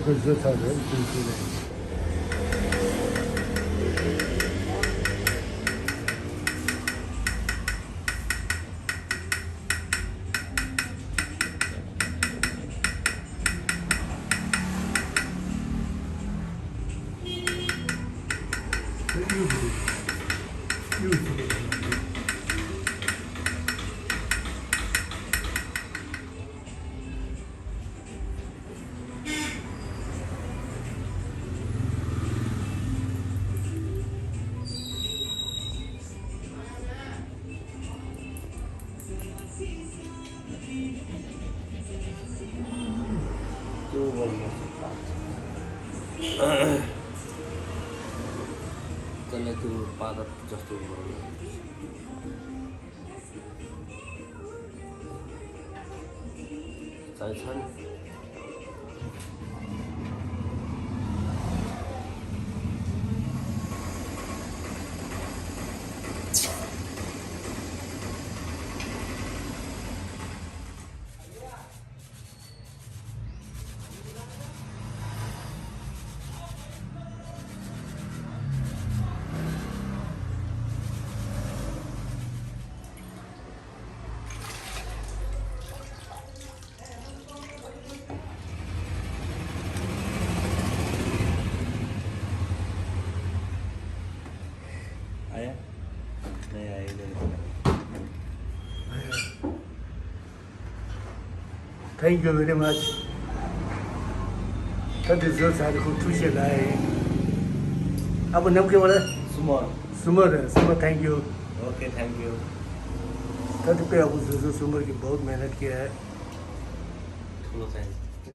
कुछ जो था वो बिल्कुल नहीं त्यसलाई त्यो पादप जस्तो चाहिन्छ नि आया नहीं आएगा Thank you very much. That is just how to push it. अब नाम के बोला? सुमन सुमर thank you. Okay thank you कति पे अब सुमर की बहुत मेहनत किया है ठुलो चाहिन्छ